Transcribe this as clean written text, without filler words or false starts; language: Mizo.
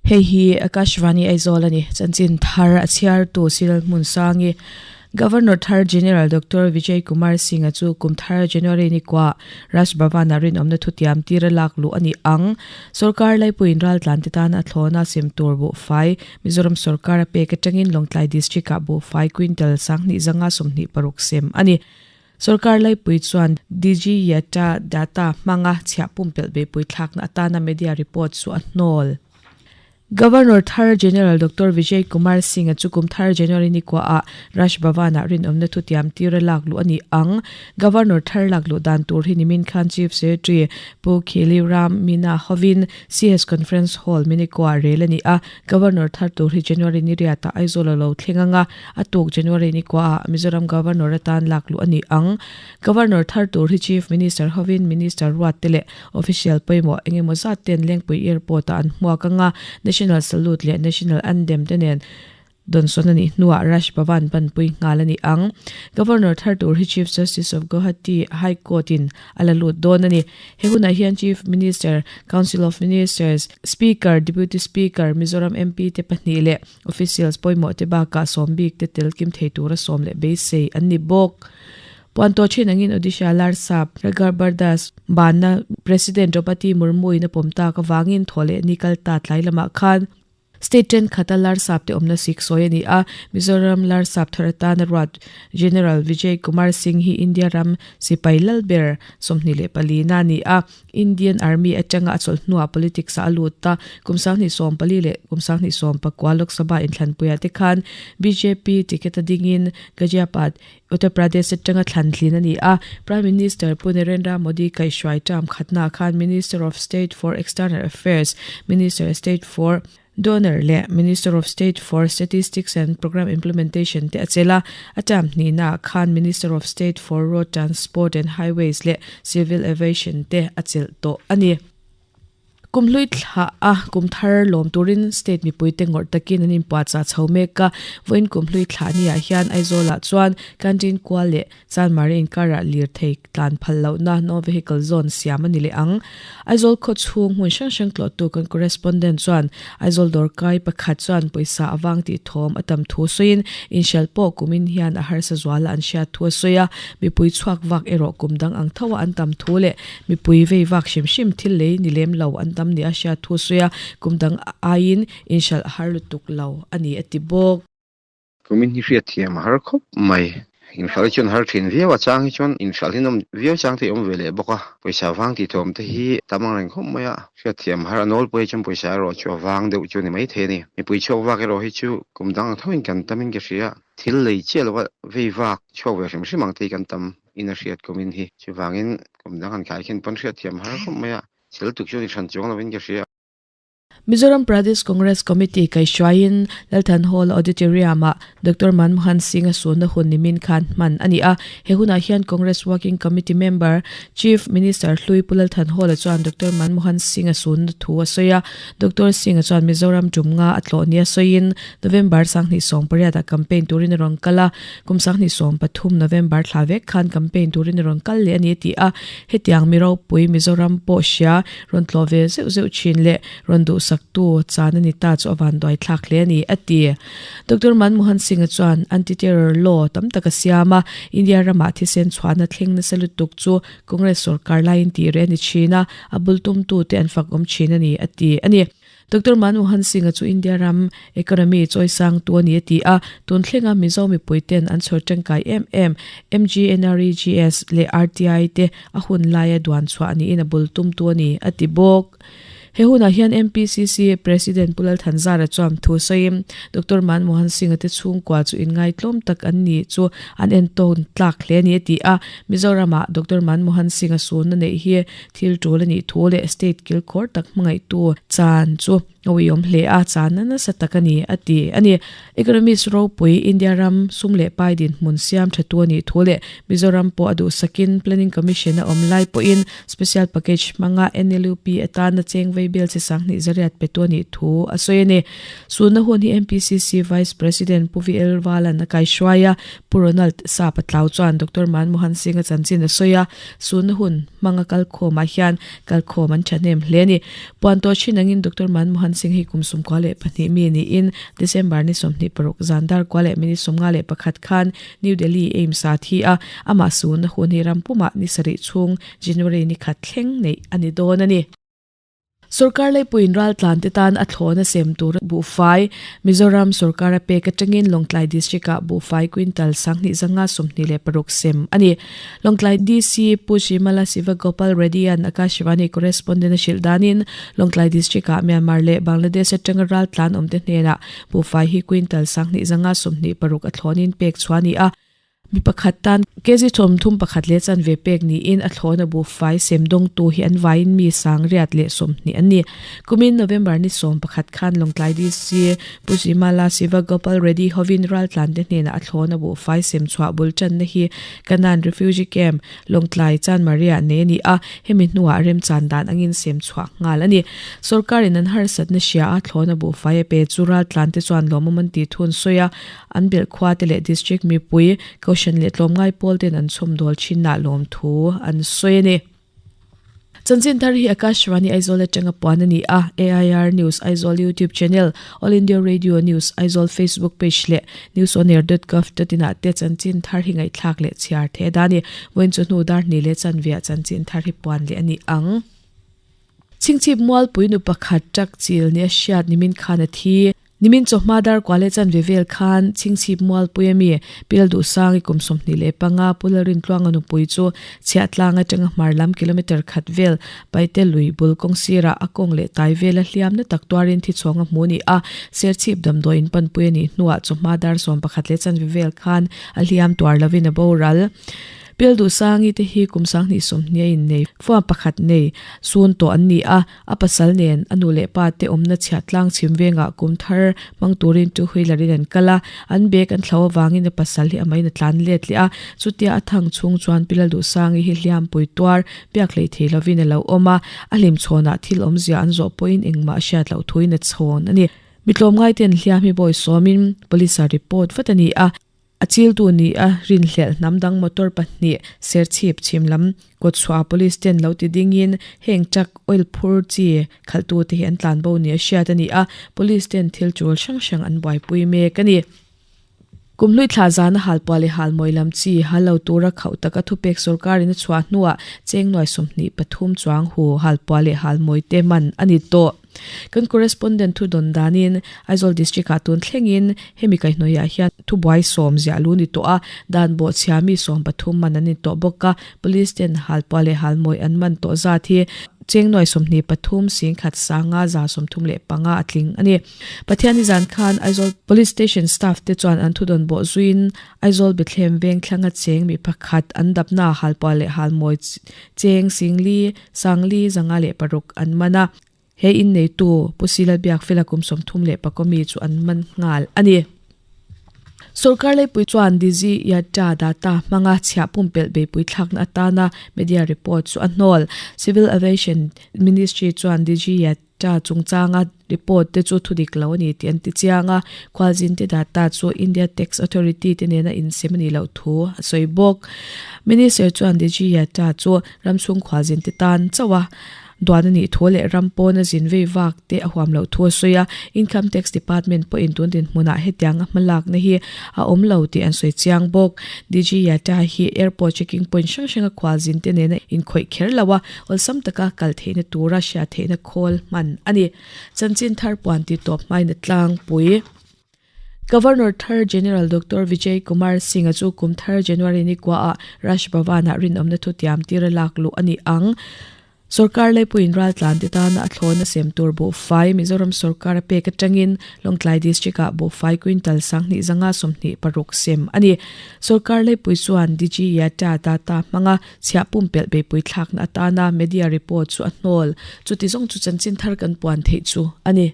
Hei hi Akashvani Aizawl a ni. Chanchin thar a chhiartu Cyril Hmunsangi, Governor thar General Doctor Vijay Kumar Singh-a chu kum thar January ni kua Raj Bhavan-ah rinawmna thutiam tir a lak luh a ni ang. Sorkar laipuiin raltlan te tan a thlawna sem tur buhfai Mizoram sorkar a pek atangin Lawngtlai District-ah buhfai quintal sanghnih zanga 26 sem a ni. Sorkar laipui chuan DG Yata data hmanga chhiah pumpelh beihpui thlakna atana media report chu a hnawl. Governor thar General Doctor Vijay Kumar Singh-a chu kum thar January ni kuaah Raj Bhavan-ah rinawmna thutiam tira lak luh a ni ang. Governor thar lak luh dan tur hi nimin khan Chief Secretary Pu Khili Ram Meena hovin CS Conference Hall Minikuah rel a ni a. Governor thar tur hi January ni riatah Aizawl a lo thleng ang a, a tuk January ni kuaah Mizoram Governor atan lak luh a ni ang. Governor thar tur hi Chief Minister hovin Minister ruat te leh Official pawimawh eng emaw zat ten Lengpui Airport ah an hmuak ang a, National Salute leh National Anthem te nen dawnsawn a nih hnuah Raj Bhavan panpui nghal a ni ang. Governor thar tur hi Chief Justice of Guwahati High Court in a la lut dawn a ni. He hunah hian Chief Minister, Council of Ministers, Speaker, Deputy Speaker, Mizoram MP te pahnih leh Officials pawimawh te bakah sawm bik te tel kim thei tura sawm leh beisei an ni bawk. Puan tawh thin angin Odisha Larsap Raghubar Das banna President Draupadi Murmu in a pawm tak avangin thaw leh ni kal ta tlai lamah khan State thenkhat a Larsap te awmna sik sawi a ni a. Mizoram Larsap thar atana ruat General Vijay Kumar Singh hi India ram sipai lal ber 24 na a ni a. Indian Army atanga a chawlh hnuah politics ah a lut a, kum 2014 leh kum 2019 Lok Sabha inthlanpuiah te khan bjp ticket a dingin Ghaziabad, Uttar Pradesh atanga thlan tlin a ni a. Prime Minister Pu Narendra Modi kaihhruai term khatnaah khan Minister of State for External Affairs, Minister State for Donor leh Minister of State for Statistics and Programme Implementation te a chelh a, a term hnihnaah khan Minister of State for Road Transport and Highways leh Civil Aviation te a chelh tawh a ni. Kum hlui thlah a kum thar lawm turin state mipuite ngawrh takin an inpuahchah chho mek a, vawiin kum hlui thlah niah hian Aizawlah chuan Canteen kual leh Chanmari inkarah lirthei tlan phal lohna No Vehicle Zone siam a ni leh ang. Aizawl khaw chhung hmun hrang hrang tlawhtu kan correspondent chuan Aizawl dawrkai pakhat chuan pawisa avang tih thawm a tam thu sawiin inhrial pawh kumin hian a harsa zuala an hriat thu a sawi a, mipui chhuak vak erawh kum dang ang tho a an tam thu leh mipui vei vak hrim hrim thil lei ni lem lo an tam nia hriat thu sawi a, kum dang aiin inhrial a har lutuk lo a ni a ti bawk. Kumin hi hriat thiam a har khawp mai. Inhralh hi chuan har thin viau a, chang hi chuan inhralh hi nawm viau chang te hi awm ve leh bawk a. Pawisa vang tih thawm te hi tam ang reng khawp mai a, hriat thiam a har a nawlpui hi chuan pawisa erawh chu a vang deuh chu a ni maithei a ni. Mipui chhuak vak erawh hi chu kum dang ang thoin kan tamin ka hria, thil lei chiah lova vei vak chhuak ve hrim hrim ang te hi kan tam in a hriat kumin hi. Chuvangin kum dang han khai khin pawn hriat thiam a har khawp mai a, thil tuk chu a ni hran chuang lovin ka hria. Mizoram Pradesh Congress Committee kaihhruaiin Lalthan Hall Auditorium-ah Doctor Manmohan Singh-a sunna hun nimin khan hman a ni a. He hunah hian Congress Working Committee member, Chief Minister Hlui Pu Lalthan Hall-a chuan Doctor Manmohan Singh-a sunna thu a sawi a. Doctor Singh-a chuan Mizoram tum nga a tlawh nia sawiin November 2018 ah campaign turin a rawn kal a, kum 2013 November thla vek khan campaign turin a rawn kal leh a ni a ti a. Hetiang mi ropui Mizoram pawh hria Rawn tlawh ve zeuh zeuh thin leh rawn duhsaktu chan a ni ta chu a van duai thlak hle a ni, a ti. Doctor Manmohan Singh-a chuan anti-terror law tam tak a siam a, India ramah thisen chhuahna thleng nasa lutuk chu Congress sorkar laiin tih reh a ni thin a, a bul tumtute an fak awm thin a ni, a ti a ni. Doctor Manmohan Singh-a chu India ram economy chawisangtu a ni a ti a, tun thlenga Mizo mipuiten an chhawr tangkai em em MGNREGS leh RTI te a hun laia duan chhuah niin a bul tumtu a ni, a ti bawk. He hunah hian MPCC President Pu Lalthanzara chuan thu sawiin, Doctor Manmohan Singh-a te chhungkua chu inngaitlawm tak an ni chu an entawn tlak hle a ni a ti a, Mizoramah Doctor Manmohan Singh-a sunna neih hi thil tul a nih thu leh state kilkhawr tak hmangaihtu chan chu a uiawm hle a, channa nasa tak a ni, a ti a ni. Economist ropui India ram sum leh pai dinhmun siam tha tu a nih thu leh Mizoram pawh a duhsakin Planning Commission a awm lai pawhin Special Package hmanga NLUP atana cheng vei bel chi sanghnih zariat pe tu a nih thu a sawi a ni. Sunna hun hi MPCC Vice President Pu VL Valan a kaihruai a, Pu Ronald Sapa Tlau chuan Doctor Manmohan Singh-a chanchin a sawi a, sunna hun hmanga kalkhawmah hian kalkhawm an thahnem hle a ni. Puan tawh thin angin Doctor Manmohan Singh hi kum 92 mi niin December ni 26 zan dar kwa leh minute 51 khan New Delhi AIIMS ah a thi a, amah sunna hun hi ram pumah ni sarih chhung January ni khat thleng neih a ni dawn a ni. Sorkar leipuiin raltlan te tan a thlawna sem tur buhfai Mizoram sorkar a pek atangin Lawngtlai District-ah buhfai quintal 2026 sem a ni. Lawngtlai DC Pu Shimala Sivagopal Reddy-a'n Akashvani correspondent a hrilh danin Lawngtlai District-ah Myanmar leh Bangladesh atanga raltlan awmte hnenah buhfai hi quintal 2026 a thlawnin pek chhuah a ni a. Mi pakhat tan kg 31 leh chanve pek niin a thlawna buhfai sem dawngtu hi an vaiin mi 120 an ni. Kumin November ni 11 khan Lawngtlai DC Pu Zimala Siva Gopal Reddy hovin raltlante hnenah a thlawna buhfai sem chhuah bul tanna hi Kanan Refugee Camp, Lawngtlai Chanmaria nei a ni a, hemi hnuah remchan dan angin sem chhuah nghal a ni. Sorkarin an harsatna hria a thlawna buhfai a pe chu raltlante chuan lawmawm an tih thu an sawi a, An belh khua te leh district mipui, kohhran leh tlawmngai pawl ten an chhawmdawl thinah lawmthu an sawi a ni. Chanchin thar hi Akashvani Aizawl atanga puan a ni a, AIR News Aizawl YouTube channel, All India Radio News Aizawl Facebook page leh newsonair.gov.in ah te chanchin thar hi ngaihthlak leh chhiar theih a dah a ni. Vawiin chu hnu dar hnih leh chanveah chanchin thar hi puan leh a ni ang. Chhingchhip mualpui nu pakhat truck chil nia hriat nimin khan a thi. Nimin chawhma dar kua leh chanve vel khan Chhingchhip Mualpui ami Pil Duhsang i kum 25 Pularin Tluanga nupui chu Chhiahtlang atanga hmar lam kilometre khat vel Paite lui bul kawng sirah a kawng leh tai vela hliamna tak tuarin thichhawng a hmu ni a, Serchhip damdawiin panpui a nih hnuah chawhma dar 11 leh chanve vel khan a hliam tuar lovin a boral. Pil Duhsangi te hi kum 20 a innei fuam pakhat nei sun tawh an ni a, A pasal nen a nu leh pa te awmna chhiah tlang chhim vengah kum thar hmang turin two wheeler in an kal a, an bag an thlo avangin a pasal hi amahin a tlan let leh a, chutia a thang chhung chuan Pi Lalduhsangi hi hliampui tuar biak hlei thei lovin a lo awm a, a hlimchhawnah thil awmzia an zawh pawhin engmah a hriat loh thuin a chhawn a ni. Mi tlawmngaiten hliam hi bawi sawmin police ah report vat a ni a. A chiltu ni a rinhlelh hnam dang motor pahnih Serchhip chhim lam kawtchhuah police ten lo ti dingin heng truck oil phur chi khalhtute hi an tlan bo ni a hriat a ni a, police ten thil tul hrang hrang an buaipui mek a ni. Kumhlui thla zana halpuah leh halmawi lam chi hal lo tura khauh taka thupek sorkarin a chhuah hnuah cheng nuai 23 chuang hu halpuah leh halmawi te man a ni tawh. Kan correspondent thu dawn danin Aizawl District ah tun thlengin hemi kaihhnawih ah hian thubuai sawm ziah lu ni tawh a, dan bawhchhia mi 13 man an ni tawh bawk a, Police ten halpuah leh halmawi an man tawh zat hi cheng nuai 23 singkhat sanga za 35 a tling a ni. Pathianni zan khan Aizawl Police Station staff te chuan an thudawn bawh zuiin Aizawl Bethlehem veng thlanga cheng mi pakhat an dapna halpuah leh halmawi cheng singli sangli 506 an man a. He inneitu Pu Sila Biakfela kum 34 mi chu an man nghal a ni. Sorkar leipui chuan Digi Yatra data hmanga chhiah pumpelh beipui thlakna atana media report chu a hnawl. Civil Aviation Ministry chuan Digi Yatra chungchanga report te chu thudik lo a ni tih an ti chiang a, khualzinte data chu India Tax Authority te nena insem a nih loh thu a sawi bawk. Minister chuan Digi Yatra chu ramchhung khualzinte tan chauh a Duan a nih thu leh ram pawna zin vei vak te a huam loh thu a sawi a, Income Tax Department pawhin tun dinhmunah hetianga hmalakna hi a awm lo tih an sawi chiang bawk. DG Yatra hi airport checking point hrang hranga khual zin te nena inkhawih kher lo a, awlsam taka kal theihna tura hriat theihna khawl hman a ni. Chanchin thar puan ti tawp hmain a tlangpui. Governor thar General Doctor Vijay Kumar Singh-a chu kum thar January ni kuaah Raj Bhavan-ah rinawmna thutiam tira lak luh a ni ang. Sorkar leipuiin raltlan te tana a thlawna sem tur buhfai Mizoram sorkar a pek atangin Lawngtlai District-ah buhfai quintal 2526 sem a ni. Sorkar leipui chuan DG Yatra data hmanga chhiah pumpelh beipui thlakna atana media report chu a hnawl. Chuti zawng chu chanchin thar kan puan theih chu a ni.